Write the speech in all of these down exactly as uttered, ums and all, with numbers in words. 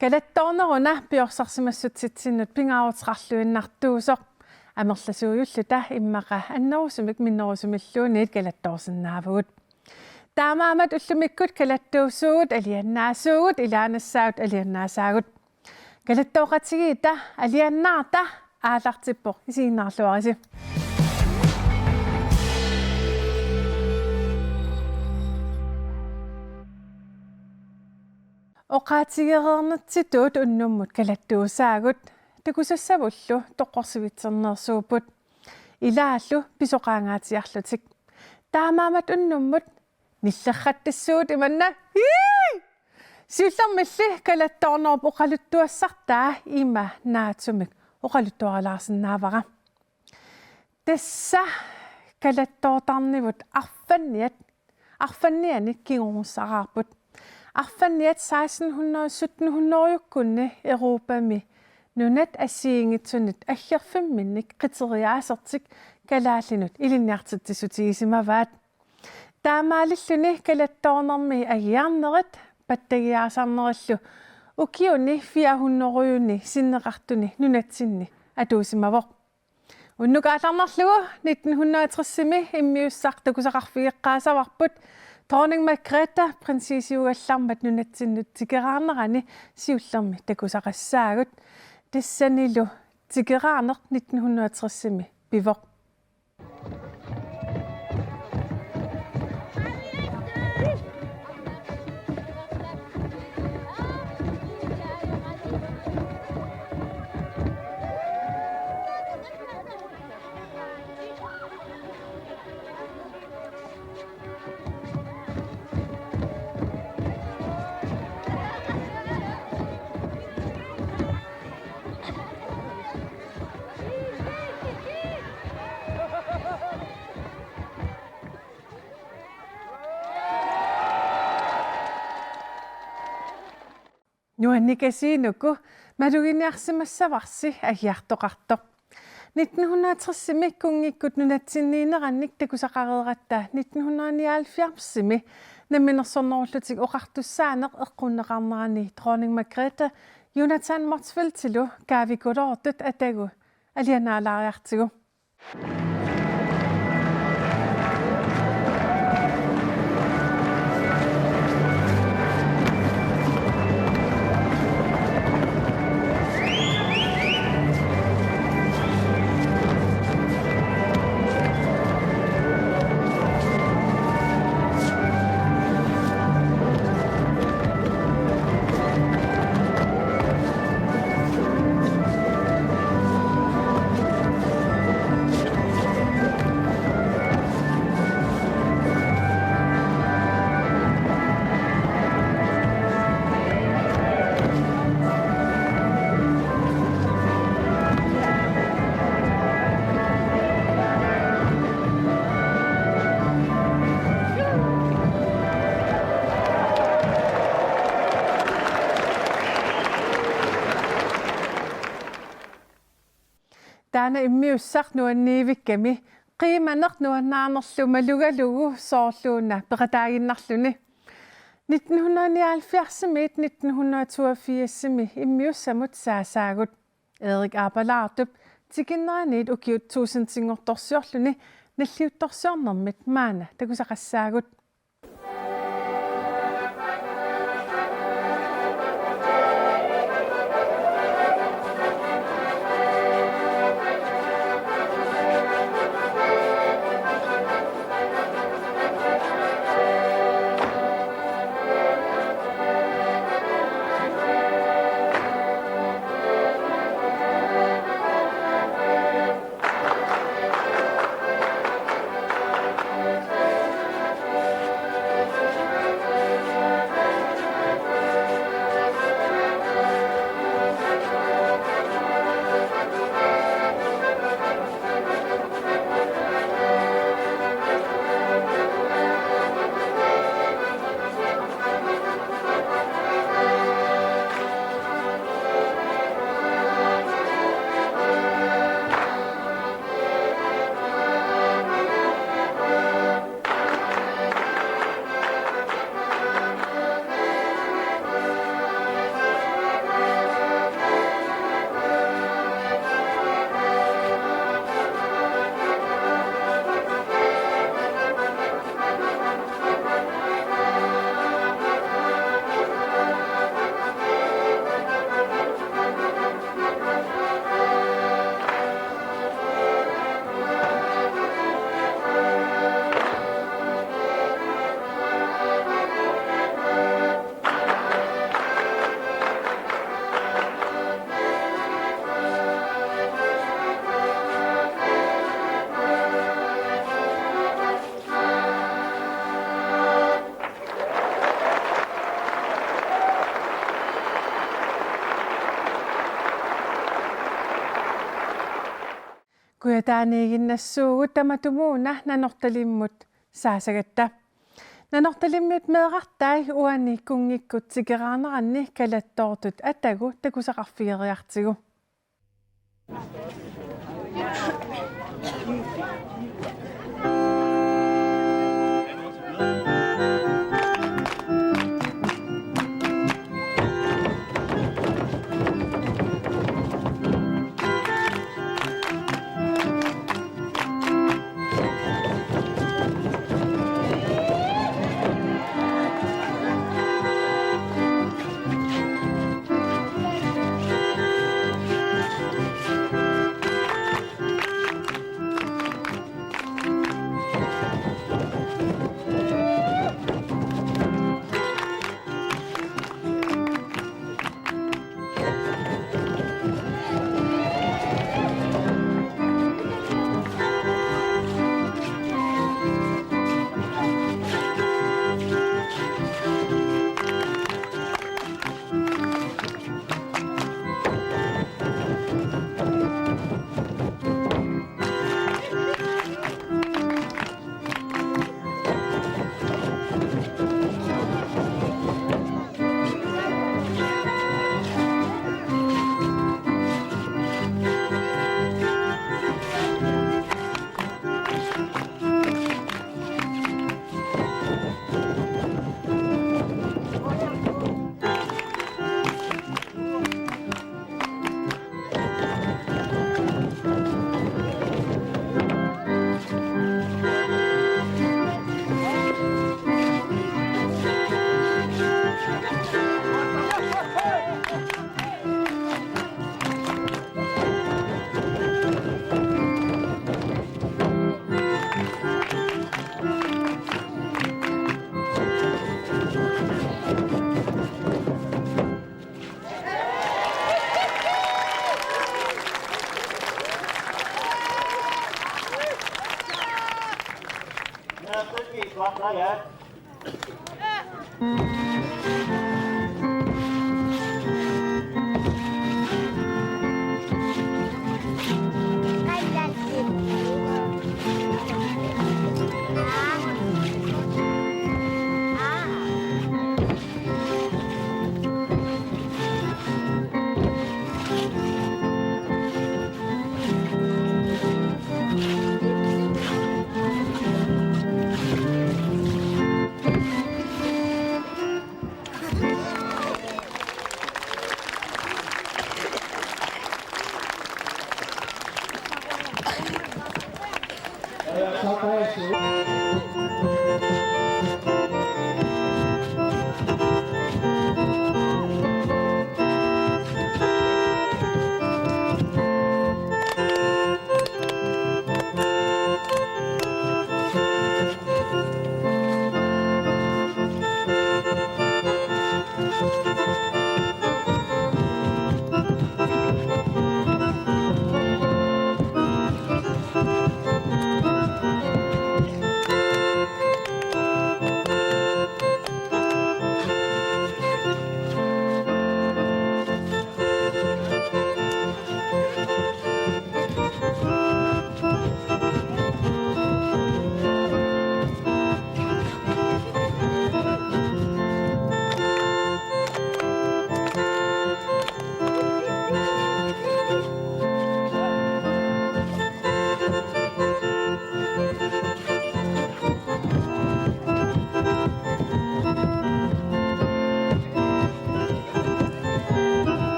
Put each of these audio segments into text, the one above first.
Kalattoorneruna piorsarsimassutsitsinnut pingaaruteqarluinnartuusoq. Amerlasuujulluta immaqa annerusumik minnerusumilluunniit kalattoorsinnaavugut. Taamaammat ullumikkut kalattuussuugut, aliannaassuugut, ilaannassaagut, aliannaasaagut. Kalattooqatigiitta, aliannaarta aallartippoq, isiginnaarluarisi. Oqaatigereernitsitut unnummut kalattuusaagut, takusassavullu toqqorsivitserneersuupput. Ilaallu pisoqaangaatsiarlutik. Taamaammat unnummut nillerrattassuut imanna. Ii! Siullermilli kalattoornerup oqaluttuassartaa ima naatsumik oqaluttuaralaarsinnaavara. Tassa kalattoortarnivut arfanniat, arfannianik kingurussaraarput. Arfanniat seksten hundrede sytten hundrede-kkunni Europami nunat assigiinngitsunit aggerfimminnik qiteriaasertik kalaallinut ilinniartitsissutigisimavaat. Taamaalilluni kalattoornermi agiarnerit pattagiaasarnerillu ukiuni fire hundrede-ni sinneqartuni nunatsinni atuusimavoq. Unnuk aallarnerlugu nitten hundrede og tres-imi immiussaq takusaqarfigeqqaassavarput, Dronning Margrethe prinsessiugallarmat nunatsinnut tikeraarnerani siullermi takusaqassaagut. Tassanilu tikeraarneq nitten hundrede og tres-imi pivoq. Nuannikasiinuku maluginiarsimassavarsi agiartoqartoq. Nitten hundrede og tres-imi kunngikkut nunatsinniinnerannik takusaqareeratta nitten hundrede og nioghalvfjerds-imi Namminersornerullutik Oqartussaaneq eqqunneqarnerani Dronning Margrethe Jonathan Motzfeldtilu kaavikuloortut atagu alianaalaariartigu. Taanna immiussaq nuanniivikkami, qiimaneq nuannaarnerlu malugalugu soorluuna peqataaginnarluni. Nitten hundrede nioghalvfjerds-imiit nitten hundrede toogfirs-imi immiussamut saasaagut. Erik Aapalaartup tikinneraniit ukiut tuusintinngortorsiorluni nalliuttorsiornermit maanna takusaqassaagut. Kujataaniiginnassuugut tamatumuuna Nanortalimmut saasagatta. Nanortalimmit meerartai uani kunngikkut tikeraarneranni kalattoortut atagu takusaqarfigeriartigu.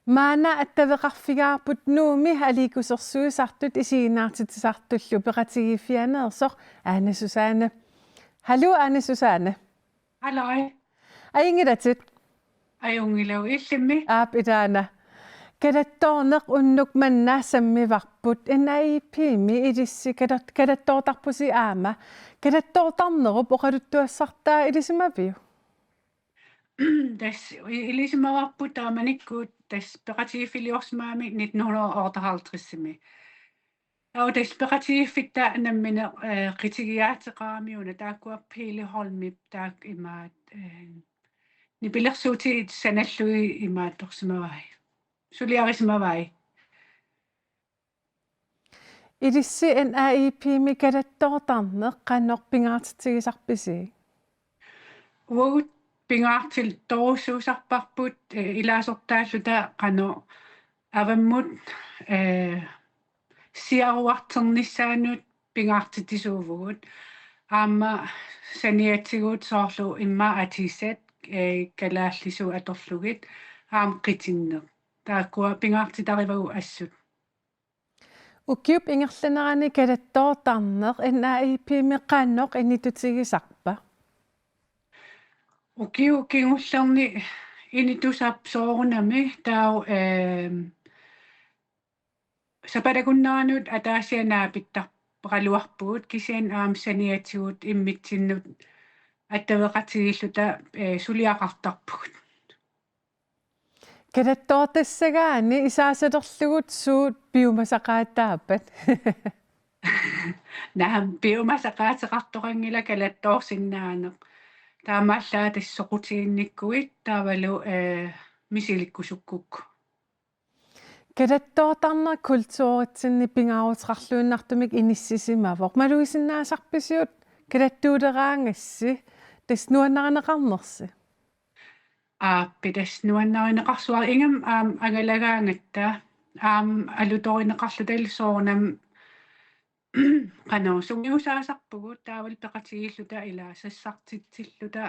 Maanna attaveqarfigaarput Nuummi aliikkusersuisartut isiginnaartitsisartullu peqatigiiffianeersoq Ane Susanne. Haluu Ane Susanne. Haluu. Ajunngilatit? Ajunngilagut, illimmi? Aap, ilaana. Kalattoorneq unnuk manna sammivarput N A I P-mi, ilissi kalat-, kalattoortarpusi aamma. Kalattoortarnerup oqaluttuassartaa ilisimaviuk? Tassa i-, ilisimavarput taamanikkut tassa peqatigiiffiliorsimagami nitten hundrede og otteoghalvtredsimi. Taava tassa peqatigiiffitta nammineq, eh, qitigiaateqarami una taakkua Pele Holmip taakku imaat, eh, nipilersuutit sanallugit imaattorsimavai. Suliarisimavai. Ilissi N A I P-mi kalattoortarneq qanoq pingaartitsigisarpisi? Uagut pingaartittorujussuusarparput, eh, ilaasortaalluta qanoq avammut, eh, siaruarternissaanut pingaartitsisuuvugut. Aamma saniatigut soorlu immaqa atisat, eh, kalaallisut atorlugit aamma qitinneq. Taakkua pingaartitarivagut assut. Ukiup ingerlanerani kalattoortarneq N A I P-mi qanoq initutigisarpa? Ukiut kingullerni initusarput soorunami taava, ehm, sapalakunneranut ataasiaq naapittarparaluarpugut kisianni aamma saniatigut immitsinnut attaveqatigiilluta, eh, suliaqartarpugut. Kalattoortassagaanni isaasalerlugu suut piumasaqaataappat? Naamik, piumasaqaateqartoqanngilaq kalattoorsinnaaneq. Taamaallaat tassa soqutiginnikkuit taavalu, eh, misilikkusukkukku. Kalattoortarneq kulturitsinni pingaaruteqarluinnartumik inissisimavoq. Malugisinnaasarpisiuk kalattuuleraangassi? Tassa nuannarineqarnersi? Aap, tassa nuannarineqarsuaq, ingammik aamma angalagaangatta, aamma alutorineqarluta illit soorunami qanoq sungiusaasarpugut taavalu peqatigiilluta ilaa sassartitsilluta,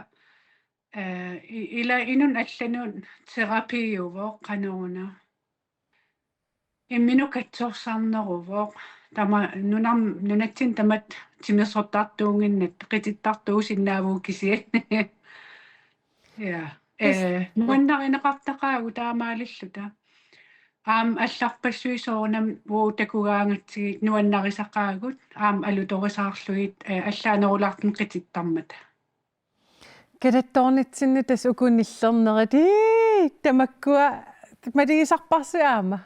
eh, i-, ila inunnut allanut terapiuvoq qanoruna. Imminut katsorsarneruvoq. Tama-, nunam-, nunatsinni tamatta timersortartuunnginnatta, qitittartuusinnaavugut kisianni. Ja. Tassa. Eh, nuannarineqartaqaagut taamaalilluta. Aamma allarpassuit soorunami uagut takugaangatsigit nuannarisaqaagut, aamma alutorisaarlugit, eh, allaanerulaartumik qitittarmata. Kalattoornitsinni tassa uku nillernerit, ii, tamakkua malugisarparsi aamma?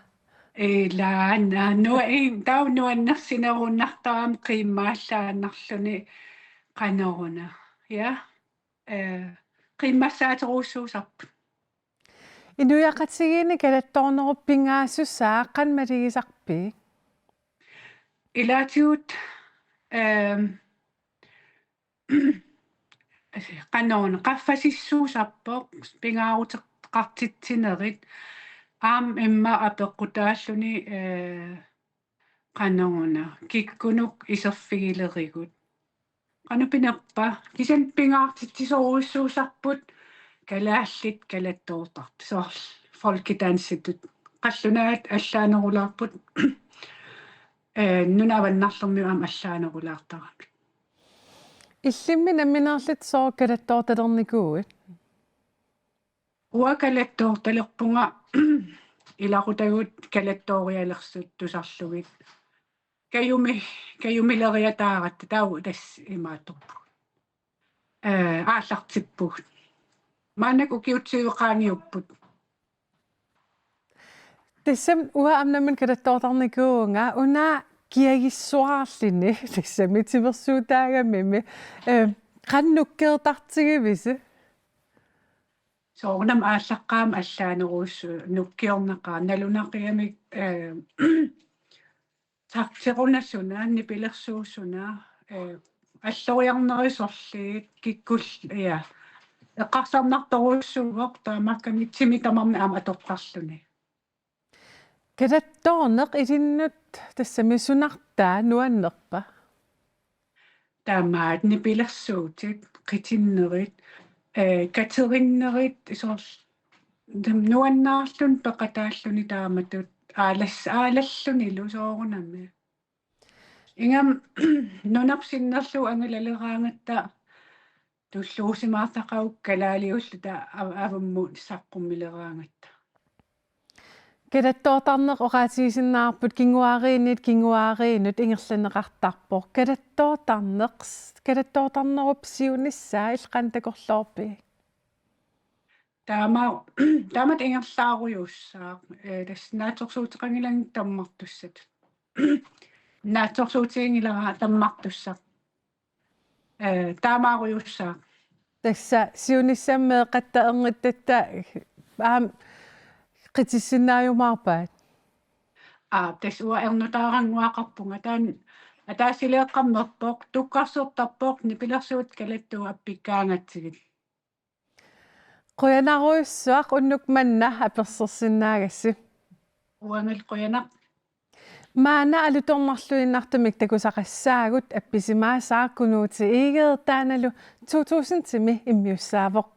Ilaana, nua-, ii, taava nuannersinerunnartarami qiimmaallaannarluni qanoruna. Ja. Eh, qiimmassaaterujussuusarput. Inuiaqatigiinni kalattoornerup pingaasusaa qanoq malugisarpit? Ilaatigut, ehm, qanoruna, qaffasissuusarpoq pingaaruteqartitsinerit, aamma immaqa apeqqutaalluni, eh, qanoruna, kikkunnut iserfigilerigut. Qanoq pinerpa, kisianni pingaartitsisorujussuusarput kalaallit kalattoortartut, soorlu folkedansitut. Qallunaat allaanerulaarput, eh, nunap avannarlermi aamma allaanerulaartaramik. Illimmi nammineerlutit sooq kalattoortalernikuuit? Uanga kalattoortalerpunga ilaqutagut kalattoorialersut tusarlugit. Kajumi-, kajumileriataaratta taava tassa imaattorpugut. Eh, aallartippugut. Maannakkut ukiut tyve qaangiupput. Tassami uanga aamma nammineq kalattoortarnikuuvunga, una kiagissuararluni, tassami timersuutaagamimi, eh, qanoq nukkeertartigivisi? Soorunami aallaqqaammut allaanerujussuuvoq nukkiornaqaaq, nalunaqigamik, eh, takteruna suna, nipilersuut suna, eh, alloriarnerit sorliit, kikkut, ja. Eqqarsarnartorujussuuvoq taamaakkami timi tamarmi aamma atortarluni. Kalattoorneq ilinnut tassami sunartaa, nuannerpa? Tamaat nipilersuutit, qitinnerit, eh, katerinnerit, soorlu Nuannaarluni peqataalluni taamatut aalas-, aalallunilu soorunami. Ingammik nunap sinnerlugu angalaleraangatta tulluusimaartaqaaq kalaaliulluta av-, avammut saqqummileraangatta. Kalattoortarneq oqaatigisinnaavarput kinguaariinnit kinguaariinnut ingerlanneqartarpoq. Kalattoortarneq, kalattoortarnerup siunissaa illit qanoq takorloorpigit? Taama, taamatut ingerlaarujussuaq, ee, tassa naatsorsuuteqanngilanga tammartussat. Naatsorsuutiginngilara tammartussaq. Ee, taamaarujussuaq. Tassa siunissami meeqqatta ernittatta aamma qitissinnaajumaarpaat. Aa, tassa uanga ernutaarannguaqarpunga. Taanna ataasileeqqammerpoq, tukkarsortarpoq, nipilersuut kalattuut appikkaangatsigit. Qujanarujussuaq unnuk manna apersorsinnaagassi. Uangali qujanaq. Maanna alutornarluinnartumik takusaqassaagut appisimaasaaq Kunuuti Egede, taannalu to tusindimi immiussaavoq.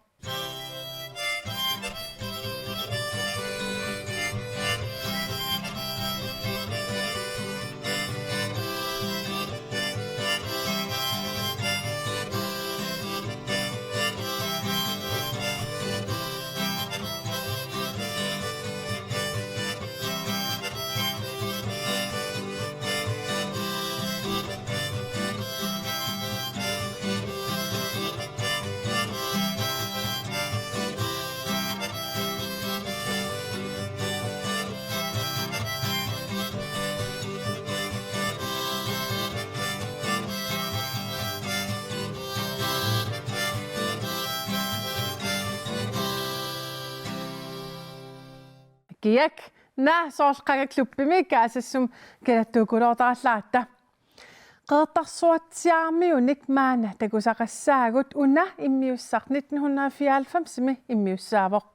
Kiak, naa soorlu qanga klubbimi Kaasassum kalattuukuluutarallaratta. Qeqertarsuatsiaarmiunik maanna takusaqassaagut, una immiussaq nitten hundrede og fireoghalvfemsimi immiussaavoq.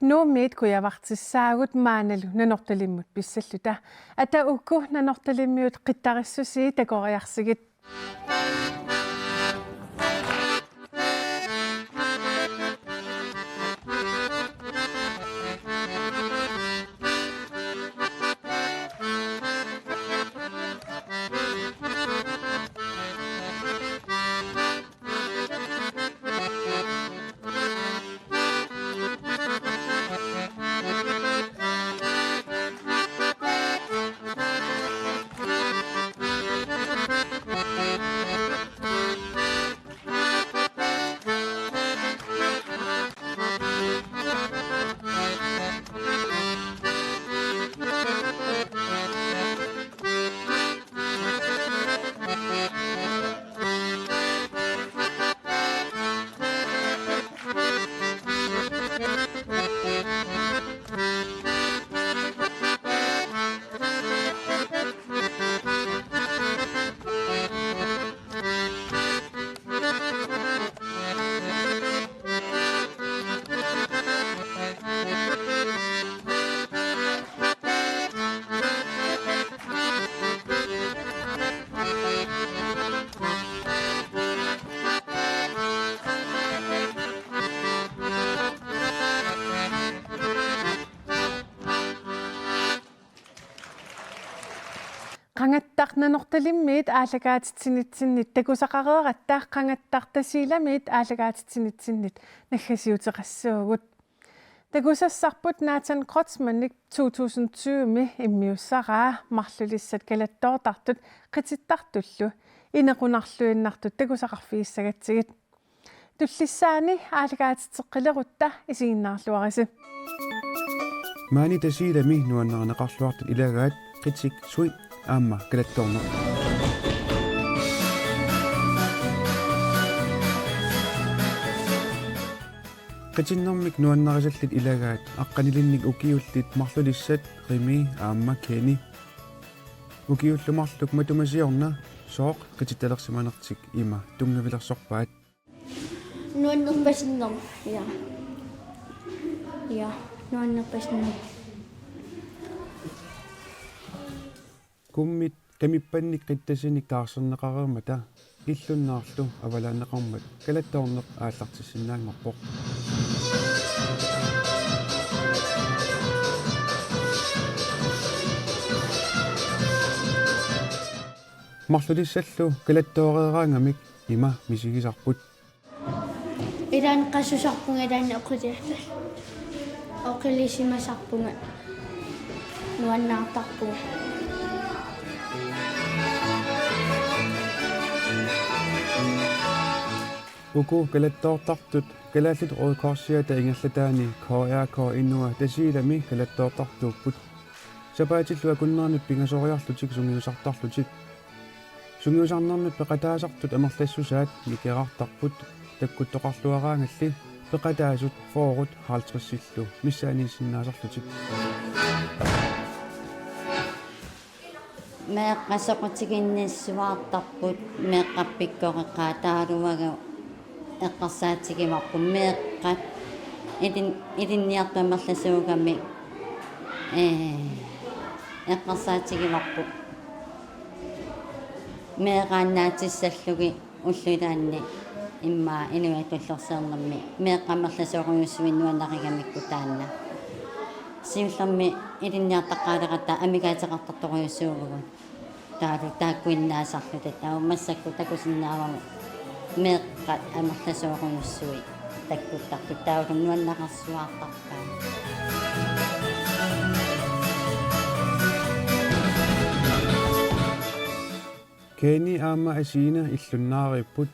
Nuummiit kujavartissaagut maannalu Nanortalimmut pissalluta. Ata uku Nanortalimmiut qittarissusii takoriarsigit. Qangattaq Nanortalimmiit aallakaatitsinerutsinnit takusaqareeratta Qangattaq Tasiilamiit aallakaatitsinerutsinnit naggasiuteqassuugut. Takusassarput Nathan Kreutzmannip to tusind tyve-mi immiussaraa marlulissat kalattoortartut qitittartullu inequnarluinnartut takusaqarfigissagatsigit. Tullissaani aallakaatitseqqilerutta isiginnaarluarisi. Maani Tasiilami nuannarineqarluartut ilagaat qitik sui aamma kalattoorneq. Qitinnermik nuannarisallit ilagaat aqqanilinnik ukiullit marlulissat Rimi aamma Kenny. Ukiullu marluk matuma siorna sooq qitittalersimanertik ima tunngavilersorpaat. Nuannerpasinnermik. Ja. Ja, nuannerpasinnermik. Kummit kamippannik qittassinik taarserneqareermata illunnaarlu avalaanneqarmat kalattoorneq aallartissinnaanngorpoq. Marlulissallu kalattooreeraangamik ima misigisarput. Ilaanni qassusarpunga, ilaanni oqiliarta-, oqilisimasarpunga, nuannaartarpunga. Uku kalattoortartut Kalaallit Røde Korsiata ingerlataani K R K Inua Tasiilami kalattoortartuupput. Sapaatillu akunneranut pingasoriarlutik sungiusartarlutik. Sungiusarnernut peqataasartut amerlassusaat nikerartarput, takkuttoqarluaraangalli peqataasut fyrret halvtredsillu missaaniissinnaasarlutik. Meeqqat soqutiginnissuartarput, meeqqat pikkoreqaataaruagut eqqarsaatigivarput, meeqqat ilin-, ilinniartut amerlasuugamik, ee, eqqarsaatigivarput. Meeraannaatsissallugit ullut ilaanni immaqa inuiaat tullersiornermi meeqqat amerlasoorujussuit nuannarigamikku taanna. Siullermik ilinniartaqqaaleratta amigaateqartartorujussuuvugut. Taavalu taakkuinnaasarluta taava massakkut takusinnaavagut meeqqat amerlasoorujussuit takkuttartut, taavalu nuannararsuaartarpaat. Kenny aamma Asiina illunnaariipput,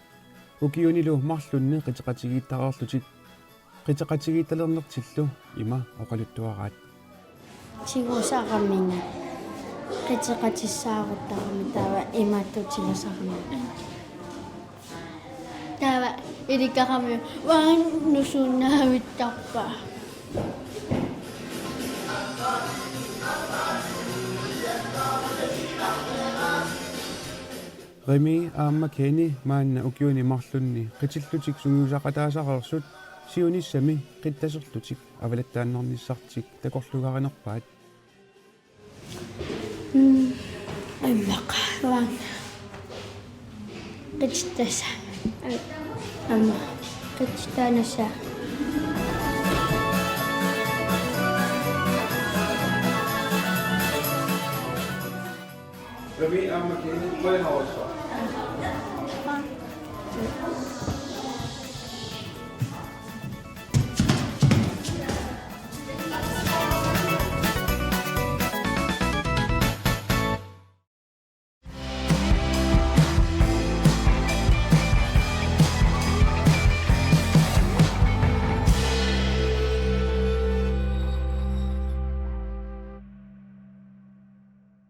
ukiunilu marlunni qiteqatigiittareerlutik. Qiteqatigiittalernertillu ima oqaluttuaraat. Tigusaraminga. Qiteqatissaaruttarami taava imatut tigusaraminga. Taava ilikarami uanga nusuunnaavittarpaa. Remi aamma Kenny maanna ukiuni marlunni qitillutik sungiusaqataasareersut Siunissami qitsaserlutik avalattaannarnissartik takorluugarinerpaat. Ammaqaluan. Qitsassaq. Amma qitsaanassa. Remi aamma kiinni qujanarsuaq.